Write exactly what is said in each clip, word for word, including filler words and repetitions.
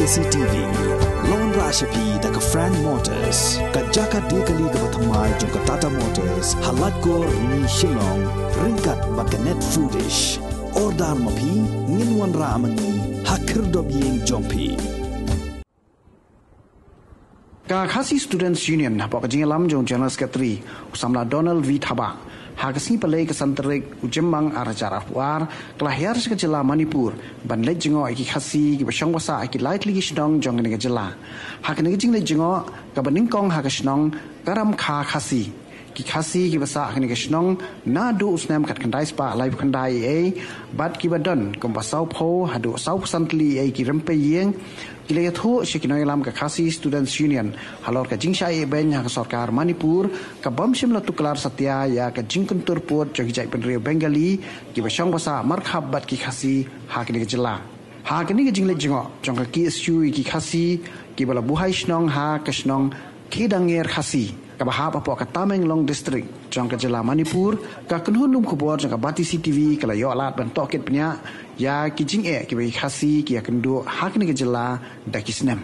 C T V. Lawan rah sha phi da ka Frank Motors, ka jaka die kali kaba thymmai jong ka Tata Motors, ha Laitkor, Rni, Shillong, ryngkat bad ka Net Foodish. Order ma phi, ngin wanrah ma ngi ha khyrdop ïing jong phi. Ka Khasi Students Union hapoh ka jingïalam jong General Secretary u samla Donald V Thabah, ha ka sngi Palei ka san tarik u Jymmang ar hajar arphew ar, ka la hiar sha ka jylla Manipur ban leit jngoh ïa ki Khasi kiba shong ba sah ha ki lai tylli ki shnong jong kane ka jylla. Ha kane ka jingleit jngoh kaba nyngkong ha ka shnong Karamkha Khasi, ki Khasi kiba sah ha kane ka shnong naduh u snem khatkhyndai spah laiphew khyndai ei ei bad kiba don kumba sawphew haduh sawphew san tylli ei ei ki rympei ïing, ki la ïathuh sha ki nongïalam ka Khasi Students Union halor ka jingshah ïehbein ha ka sorkar Manipur, ka bym shym la tuklar satia ïa ka jingkyntur pud jong ki jaitbynriew Bengali kiba shong ba sah markhap bad ki Khasi ha kane ka jylla. Ha kane ka jingleit jngoh jong ka K S U ïa ki Khasi kiba la buhai shnong ha ka shnong Khedanger Khasi kaba hap hapoh ka Tamenglong District jong ka jylla Manipur, ka kynhun lum khubor jong ka Batesi T V ka la ïoh lad ban tohkit bniah ïa ki jingeh kiba ki Khasi ki ïakynduh ha kane ka jylla da ki snem.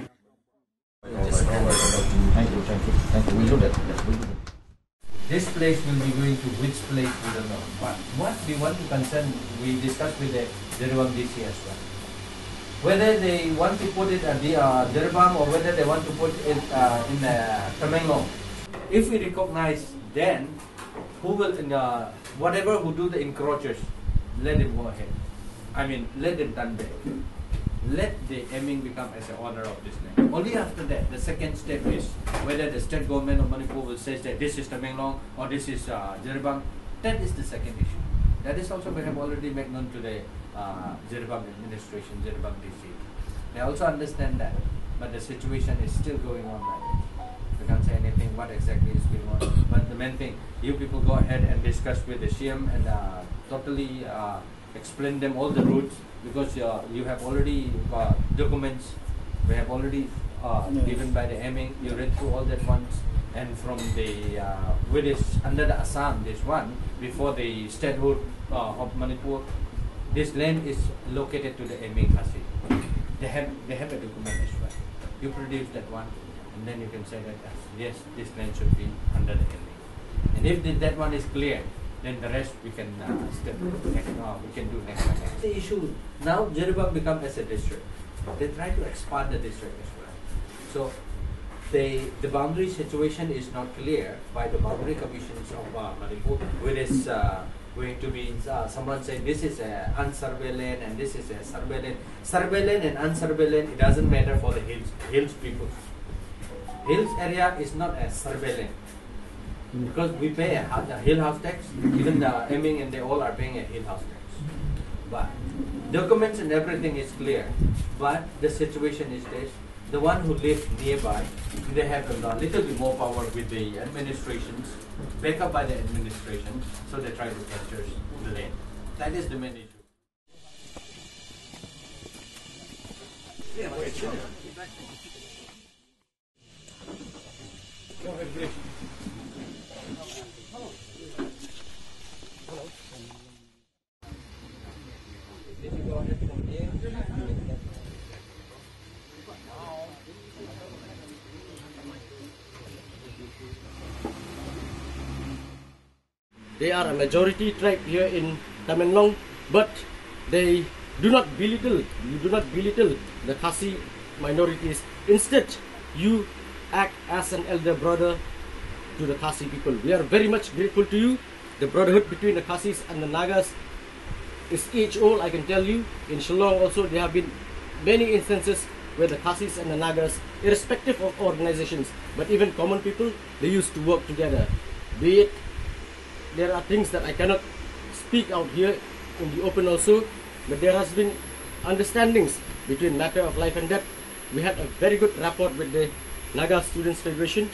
Thank you, thank you, thank you. We'll do that. We'll do that. This place will be going to which place, we don't know. But what we want to concern, we discuss with the Jiribam D C as well. Whether they want to put it at the, uh, Jiribam or whether they want to put it, uh, in, uh, Tamenglong. If we recognize, then who will, uh, whatever who do the encroachers, let him go ahead. I mean, let them turn back. Let the Hemming become as a owner of this land. Only after that, the second step is whether the state government of Manipur will say that this is Tamenglong or this is, uh, Jiribam. That is the second issue. That is also we have already made known to the, uh, Jiribam administration, Jiribam D C. They also understand that, but the situation is still going on like this. We can't say anything what exactly is going on. But the main thing, you people go ahead and discuss with the C M and, uh, totally, uh, explain them all the routes, because, uh, you have already, uh, documents we have already, uh, Yes. given by the Hemming. You read through all that ones, and from the, uh, with this under the Assam, this one before the statehood, uh, of Manipur, this land is located to the Hemming Khasi. They have, they have a document as well. You produce that one, and then you can say that, uh, yes, this land should be under the Hemming. And if th- that one is clear, then the rest we can, uh, step next. Uh, we can do next by next. The issue now, Jiribam become as a district. They try to expand the district as well. So the the boundary situation is not clear by the boundary commissions of, uh, Manipur, where is, uh, going to be, uh, someone said this is a unsurveyed land and this is a surveyed land. Surveyed land and unsurveyed land, it doesn't matter for the hills, hills people. Hills area is not a surveyed land. Because we pay a, ha- a hill house tax, even the Hemming and they all are paying a hill house tax. But documents and everything is clear. But the situation is this: the one who lives nearby, they have a little bit more power with the administrations, backed up by the administration, so they try to capture the land. That is the main issue. They are a majority tribe here in Tamenglong, but they do not belittle, you do not belittle the Khasi minorities. Instead, you act as an elder brother to the Khasi people. We are very much grateful to you. The brotherhood between the Khasis and the Nagas is age old, I can tell you. In Shillong also, there have been many instances where the Khasis and the Nagas, irrespective of organizations, but even common people, they used to work together. Be it, there are things that I cannot speak out here in the open also, but there has been understandings between matter of life and death. We had a very good rapport with the Naga Students Federation,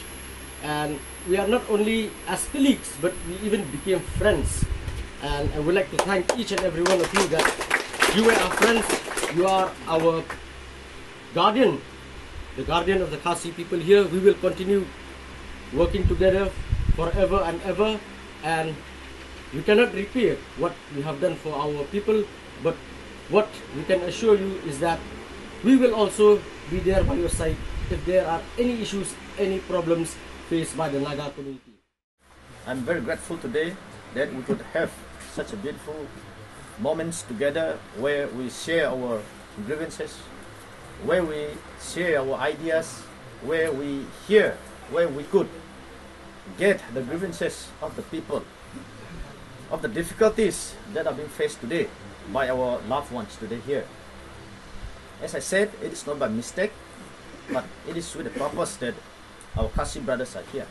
and we are not only as colleagues, but we even became friends. And I would like to thank each and every one of you that you were our friends, you are our guardian, the guardian of the Khasi people here. We will continue working together forever and ever, and you cannot repay what you have done for our people, but what we can assure you is that We will also be there by your side if there are any issues, any problems faced by the Naga community. I'm very grateful today that we could have such a beautiful moments together where we share our grievances, where we share our ideas, where we hear, where we could get the grievances of the people, of the difficulties that are being faced today by our loved ones today here. As I said, it is not by mistake, but it is with a purpose that our Khasi brothers are here.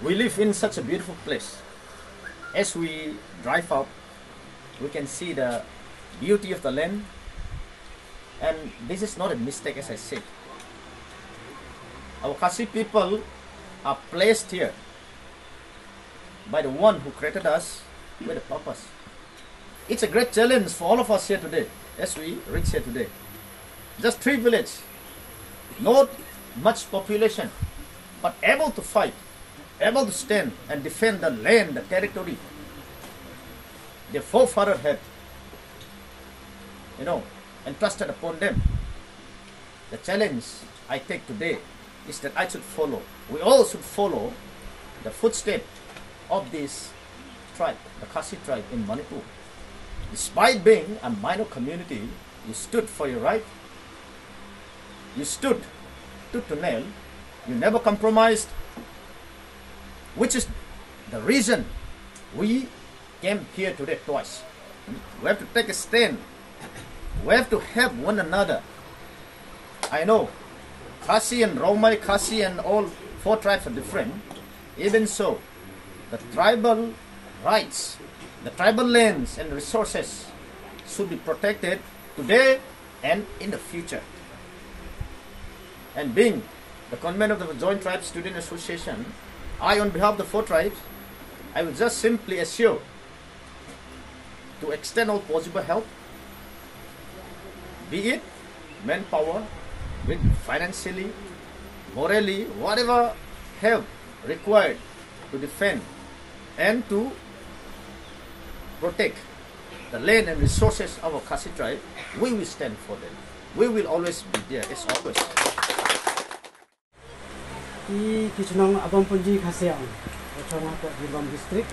We live in such a beautiful place. As we drive up, we can see the beauty of the land. And this is not a mistake, as I said. Our Khasi people are placed here by the one who created us with a purpose. It's a great challenge for all of us here today, as we reach here today. Just three villages, not much population, but able to fight, able to stand and defend the land, the territory their forefather had, you know, entrusted upon them. The challenge I take today is that I should follow, we all should folw the footstep of this tribe, the Khasi tribe in Manipur. Despite being a minor community, you stood for your right, you stood tooth to nail, you never compromised, which is the reason we came here today twice. We have to take a stand. We have to help one another. I know Khasi and Rongmei, Khasi and all four tribes are different. Even so, the tribal rights, the tribal lands and resources should be protected today and in the future. And being the convener of the Joint Tribes Student Association, I, on behalf of the four tribes, I will just simply assure to extend all possible help, be it manpower, be it financially, morally, whatever help required to defend and to protect the land and resources of our Khasi tribe, we will stand for them. We will always be there as always. I ki chnong Abongpunji Khasiang, ka chnong ha Jirbam district,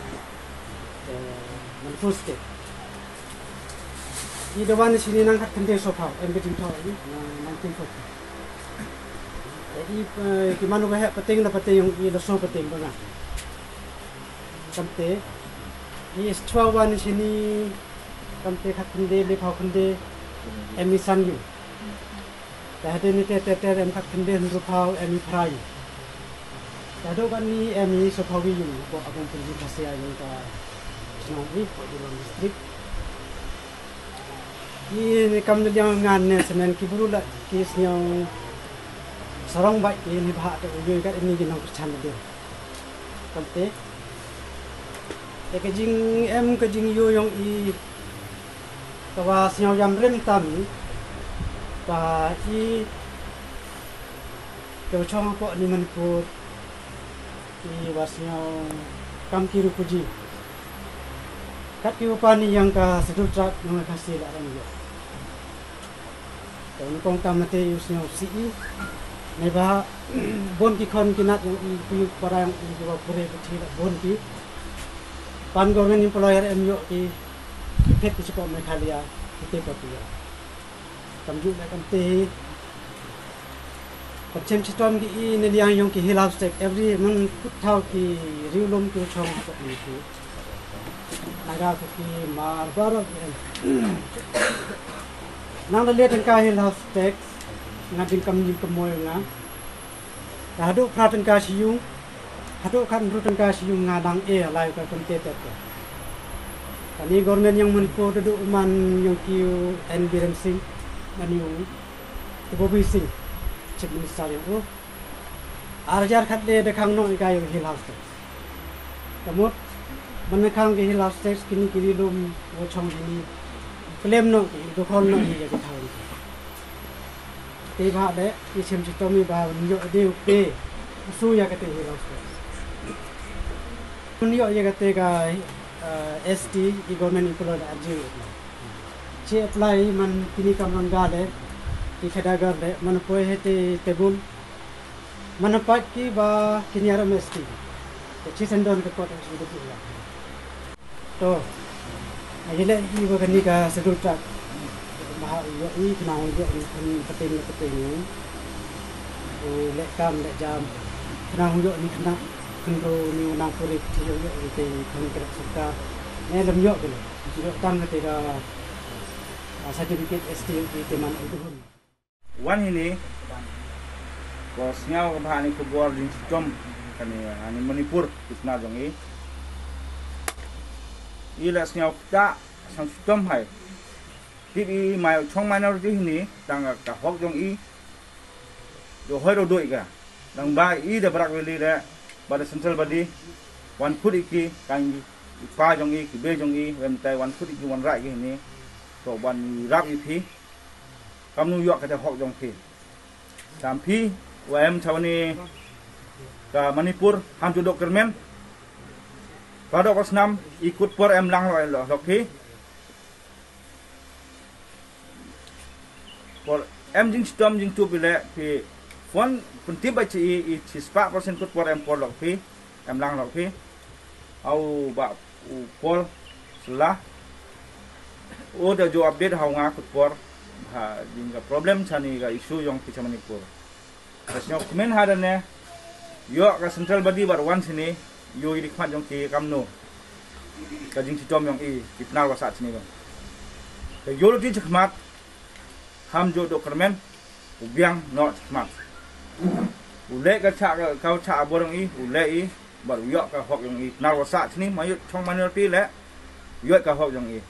eh, Manipur state. I da wan shini nang khat khyndai sophaw, em bejing thaw i, na nineteen forty. Eh, i, eh, ki manu ka heh pateng na pateng yong i la so pateng ba nga. Kamte, i swa wan shini, kamte khat khyndai, le phaw khyndai, em i san ïu. Te hadien ni te te te em khat khyndai hynru phaw em i phra ïu. Te haduh katni em i sophaw ïu, ko Abongpunji Khasiang yong ka chnong i, ko Jirbam district. I ni kam ne liang ngan ne semen ki bru la ki sñiaw sarong bait ki ni bha te u ïu kat ini ki nongkyrchan de. Kamte. Te ka jingem ka jingïoh yong i, ka wa sñiaw ïam rim tam i, ba i, ka wa chong hapoh ni Manipur, i wa sñiaw kam ki refugee. Kat ki u pan i yong ka Scheduled Tribe yong ka Khasi la rang ïoh. Te u nyngkong tam nate u sñiaw C E. Neibhah bun ki khon ki nat yong i, ki para yong i, ki wa pule puthi la bun ki. Pan government employer em ïoh ki, ki phet ki shapoh Meghalaya, ki te pa ki ïoh. Kam ju le kamte hi. Ka chem chitom ki i ne liang yong ki Hill House Tax, every man put thaw ki riewlum ki chong ko ni ki. Naga, Kuki, Hmar, baroh em. Nang da le tyngka Hill House Tax, nga ding kam ïing kam moi nga. Te haduh phra tyngka shi ïung, haduh khat hynru tyngka shi ïung nga dang e lai ka kumte te te. Kani government yong Manipur te duh man yong ki u N Biren Singh, man u Bobby Singh, Chief Minister yong u. Ar hajar khatle da khang noh i ka yong Hill House Tax. Ka mut, man khang ki Hill House Tax kini ki riewlum wa chong kini claim noh ki, dokhol noh ki ya ki thaw. Te bha de, i chem chitom i ba un ïoh de u pe, u su ya kate Hill House Tax. Un ïoh ya kate ka, eh, S T, i government i pulot arji. Ki apply man kini kam ranga le, ki khadagar le, man poi hete tebul, man pat ki ba kini aram S T. Te chi sendon ke kot S T de pula. To, aye le i ba kani ka schedule tak. Maha u yo i kena u yo i kan pateng pateng ni. U le kam le jam. Kena u yo ni kena. Kena ni u nang puri ti yo yo i te kan kena suka. Ne lem yo kena. Yo tang te ka ah, certificate S T i te man i tuhun. Wan hini ko sngew ka bha ni khubor jingchitom kani ani Manipur ki pnar jong i. I la sngew kta sang chitom hai. Tip i mai chong minority hini tang ka hok jong i. Do hoi ro doi ka. Nang ba i da brak rili da ba da central body wan khut i ki kan i pa jong i ki be jong i wem tai wan khut i ki wan rai ki hini. To wan i rap i phi. Kam nu yok kata hok jong phi. Tam phi wa em chawani ka Manipur ham ju dok kermen. Padok snam i kut por em lang lo lo lok phi. Por em jing stom jing tu phi le phi phone pun tip ba chi i chi spa percent kut por em por lok phi. Em lang lok phi. Au ba u Paul sela. O da jo update hau nga kut por. Ha jing ka problem chani ka issue jong ki cha Manipur. Ka sñiaw kmen ha da ne. Yo ka central body bar wan sini. Yo i dikmat jong ki kamno. Ka jing chitom jong i ki pnar wasa sini jong. Ka yo lo ti chakmat. Ham jo do kermen. U biang no chakmat. U le ka cha ka cha abor jong i u le i. Bar u yo ka hok jong i pnar wasa sini ma yo chong manor ti le. Yo ka hok jong i.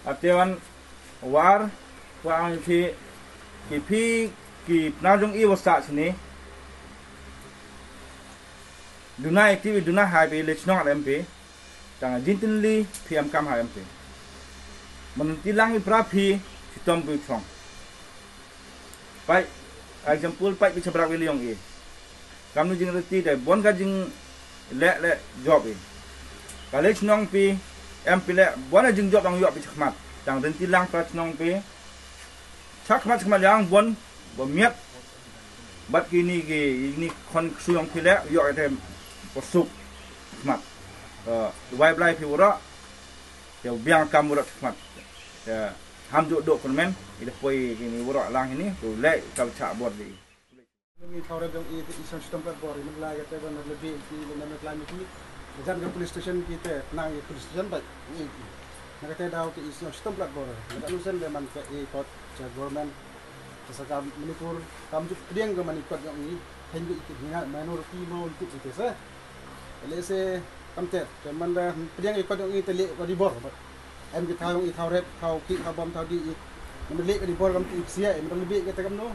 Ate wan war wa ang phi ki phi ki pnar jong i wasa sini. Duna i ki duna hai phi le chnong ar M P. Tang jin tin li phi am kam hai M P. Man ti lang i pra phi chitom phi chong. Pai example pai phi chabrak wi liong i. Kam nu jing reti dai bon ka jing le le job i. Ka le chnong phi em phi le bon ka jing job ang yo phi chakmat. Tang renti lang pra chnong phi. Chakmat chakmat yang bon bo miat. Bat ki ni ki ni kon ksuyong phi le yo te posuk chakmat. Wai blai phi wura. Te biang kam wura chakmat. Te ham ju do kon men i de poi ki ni wura lang ini tu le ka cha bor di. Ngi thawre jong i te i sang stom ka bor i men lai ka te ban le bi ki le men lai mi ki. Jan ka police station ki te nang i police station bai. Ngi ki. Na ka te daw te i sang stom ka bor. Na ka nu sen de man ka i kot cha government. Te sa ka Manipur kam ju pdiang ka mani kot jong i. Hen ju i ki dinga minority mo i ki te sa. Lehse kam te te man da pdiang i kot jong i te le ka di bor. Em ki thaw jong i thaw rep thaw ki thaw bom thaw di i. Man le ka di bor kam ti sia em le bi ka te kam no.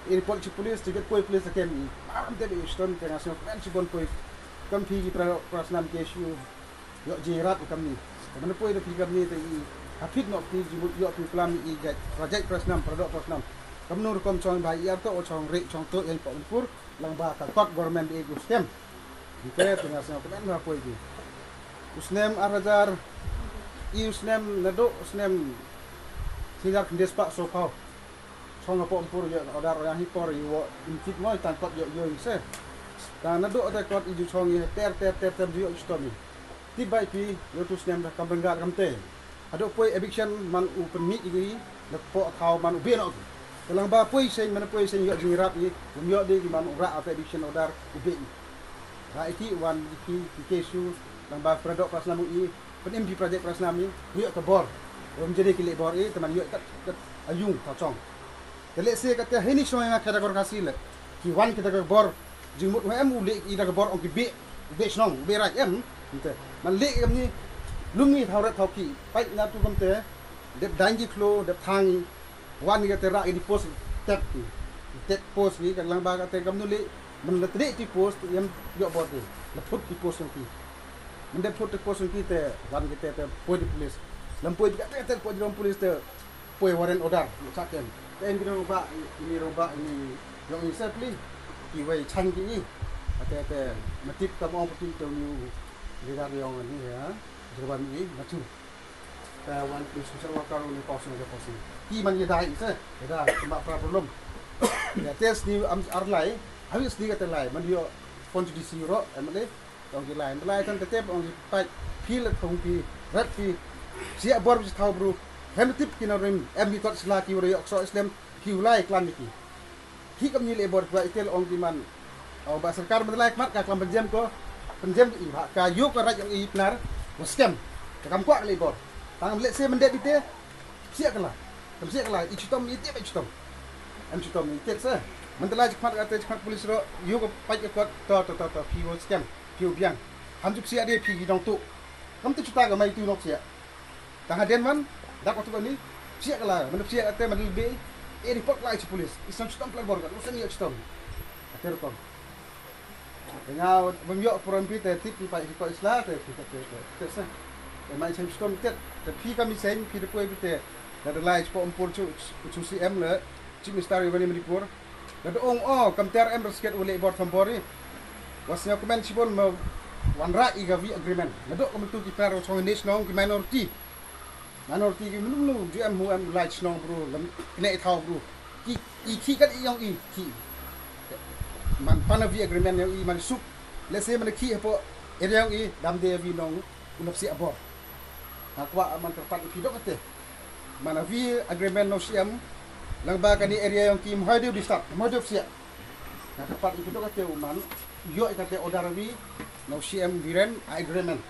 I report chi police ti get poi police kem i. Am te bi ston te ngasio men chi bon poi. Kam phi ki pra pra snam ke shu. Yo ji rat kam ni. Te man poi te phi kam ni te i. Hapit no phi ji mut yo phi plam i get. Rajai pra snam pra do pra snam. Kam no rukom chong bai i ar to o chong re chong to i pa unpur. Lang ba ka kot government i gu skem. Ite tu nga sngap kmen ha poi ki. U snem ar hajar i u snem nado u snem sijar khndes pa so pau. Chong apo mpur yo odar yang hi por i wo inchit mo tang kot yo yo i se. Ta nado ate kot i ju chong i ter ter ter ter ju yo i stomi. Ti bai pi yo tu snem da kam bengal kam te. Ado poi eviction man u pynmih igi na po thaw man u be no. Te lang ba poi seng man poi seng yo jing rap i um yo de ki man u ra ate eviction order u be. Ra iti wan ki ki kesu lang ba pradok pas namu i pynim ki project pas nami u yo ka bor. Um jeni ki le bor i te man yo kat kat ayung ta chong. Te le se kat te hini song nga kata kor kasi le ki wan kita ka bor. Jingmut u em u leh i da ka bor ong ki beh, u beh shnong, u beh raij em. Ynte man leh kam ni lum ngi thaw ret thaw ki. Pait na tu kam te dep dang ki khlo dep thang i. Wan ngi ka te ra i di post tep ki. Tep post ngi ka lang ba ka te kam nu leh man la tdeh ti post yam yo bor ki. La phut ti post ki. Man dep phut ti post ki te wan ki te te poi di police. Lam poi di ka te te poi di police te poi warrant order, sa ken. Te en ki rong ba, ini rong ba, ini yong ini sepli. Ki wei chan ki ni. Ate ate matip tam ong pati to ni leader yong ni ya. Jerban ni matu. Wan pyn social worker ne posting ne posting. Ki man ïa dai se ïa da ma pra problem. Ïa test ni am ar lai. Hawi sni ka te lai man ïoh phone to D C ro M L A. Ong ki lai, lai tan te tep ong ki pai. Phi la thong phi rat phi. Sia bor phi thaw bru. Hem tip ki na rim em ki kot sla ki wara ïoh so Islam ki u lai klam ki. Hi kam ni le bor ba itel ong ki man. Ong ba sarkar man lai kmat ka klam pynjem ko. Pynjem i ba ka yu ka raj ong i pnar. Wa scam. Ka kam kwak le bor. Tang le se man de bite. Siak kala. Kam siak kala i chitom i tiap i chitom. Em chitom i tiap se. Man lai chikmat ka te chikmat polis ro yu ka paj ka kot to to to to phi wa scam. Phi wa biang. Ham juk siak de phi ki dong tu. Kam tu chuta ka mai tu nok siak. Tang haden man dak waktu ni siak kala man siak ate man lebe. E report lai chi polis. Isam chitom plan bor ka. Usan ya chitom. Ate rukom. Nga bym ïoh puran phi te tip phi pai phi ko isla te phi te te te se. Te mai chen chitom tet te phi kam isen phi te poi phi te. Da da lai po umpur chu chu C M le Chief Minister ïa Manipur. Da da ong o kam ter em resket u le bor thambori. Was nya kumen chibon ma wan ra i ga vi agreement. Na do kam tu ki per chong ne shnong ki minority. Minority ki mnu mnu ju em hu em lai chnong bru lam kne thaw bru. Ki i ki kat i yong i ki. Man pan a vi agreement yong i man suk. Let's say man ki hapo area yong i dam de vi nong unap si abor. Ha kwa man ka pat i pidok te. Man a vi agreement no siam. Lang ba kani area yong ki mhoi de di start mhoi de siap. Na ka pat i pidok te u man. Yo i kate order wi no siam viren agreement.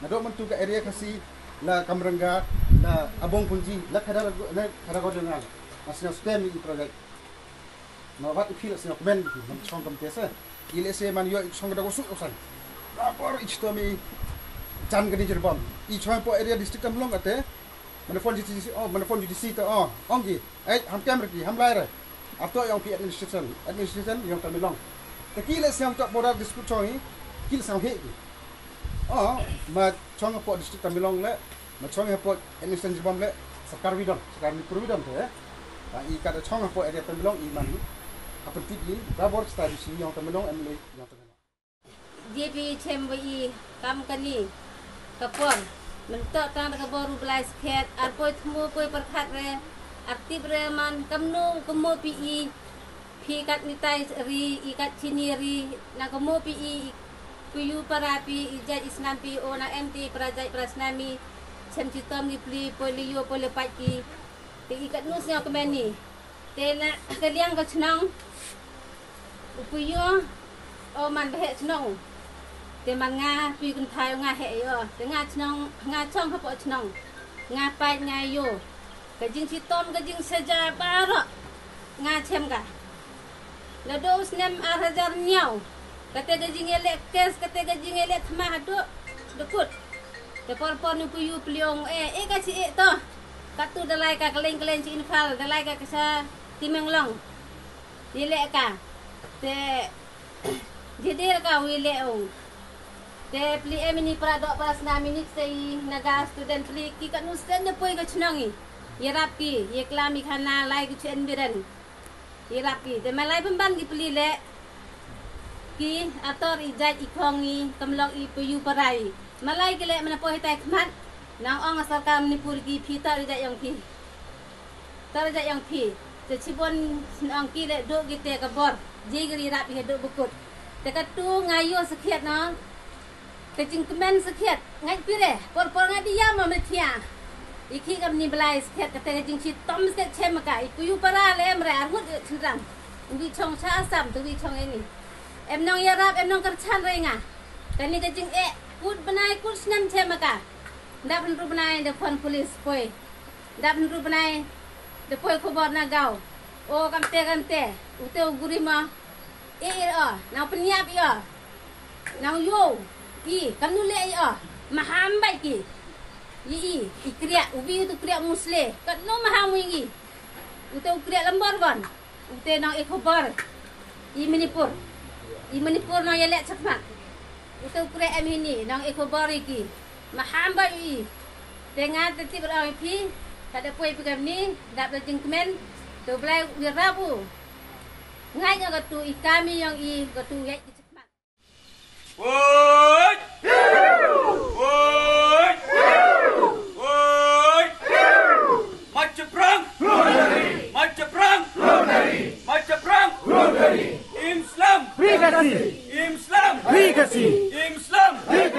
Na do man tu ka area kasi la Kamranga la Abong Punji la kada la kada ko dengal. Masnya stem i project. Na wat i pil snya kmen di man chong kam tesa. I le se man yo i chong kada ko su osan. Rapor i chitomi chan kani jirbam. I chong po area district Tamenglong ate. Mana phone G T C oh mana phone G T C to oh onggi. Ai ham kem reki ham lai re. Ato yong pi administration administration yong Tamenglong. Te ki le siang to border dispute chong hi. Ki le siang he ki. Oh ma chong po district Tamenglong le. Ma chong po administration jibom le. Sakar widon sakar ni providon te. I kada chong po area Tamenglong i man. Apen tip i babor sta di si yong Tamenglong em le yong Tamenglong. J P chem ba i kam kani ka por. Mentok tang da ka bor u blai skhet ar poi thmu poi perkhat re. Ar tip re man kamnu kamo pi i. Phi kat mitai ri i kat chini ri na kamo pi i. Kuyu para pi i jai isnam pi o na em ti para jai para snami. Chem chitom ni pli poi liyo poi lepat ki. Te i kat nu snya kemeni. Te na ka liang ka chnong. U puyo o man ba heh chnong. Te man nga puyo kynthai nga heh ïo te nga chnong nga chong hapoh chnong. Nga pait nga ïo ka jingchitom ka jingsaja baroh nga chem ka. Naduh u snem ar hajar hynñiew kate ka jingïaleh kes kate ka jingïaleh thma haduh dukut. Te por por nu puyo pli ong eh eh ka chi eh to. Katu dalai ka keleng keleng chi Imphal dalai ka kasa Tamenglong. Yeleh ka te jidil ka wi le ong. Te pli em ini para dok para snam ini kse i Naga student pli ki ka nu sen ne poi ka chnong i. Ye rap ki ye klam i khana lai ki chen biren. Ye rap ki te malai pemban ki pli le ki ator i jait i khong i kamlok i puyu parai. Malai ki le mana poi tai khmat nang ong a sarkar Manipur ki phi tor i jait yong ki. Tar ja yong phi te chibon nong ki le do ki te ka bor. Ji gri rap hi do bukut te ka tu nga yo sakhiat no. Ka jingkmen sakhiat ngai pire por por nga di ya ma me thia. I khi kam ni blai sakhiat ka te ka jingchitom sakhiat chem ka i puyu para le em re arhut chinrang. Wi chong cha asam tu wi chong ini. Em nong ya rap em nong kerchan re nga. Kani ka jing e kut bnai kut snem chem ka. Dap hynru bnai da phone police poi. Dap hynru bnai da poi khubor na gaw. O kamte kamte ute u guri ma. E e o nang pynïap i o. Nang yo i kamnu le i o. Maham bai ki. I i i kriak ubi utu kriak musle. Katnu maham wingi. Ute u kriak lambor bon. Ute nong i khubor i Manipur. I Manipur nong yelek chakmak. Ute u kriak em hini nong i khubor i ki. Maham ba i. Te nga te tip rau i phi. Kada poi pi kam ni dap da jingkmen. To blai wi rabu. Ngai nga katu i kami yong i katu yai ki chakmak. Woi! Woi! Woi! Im slem!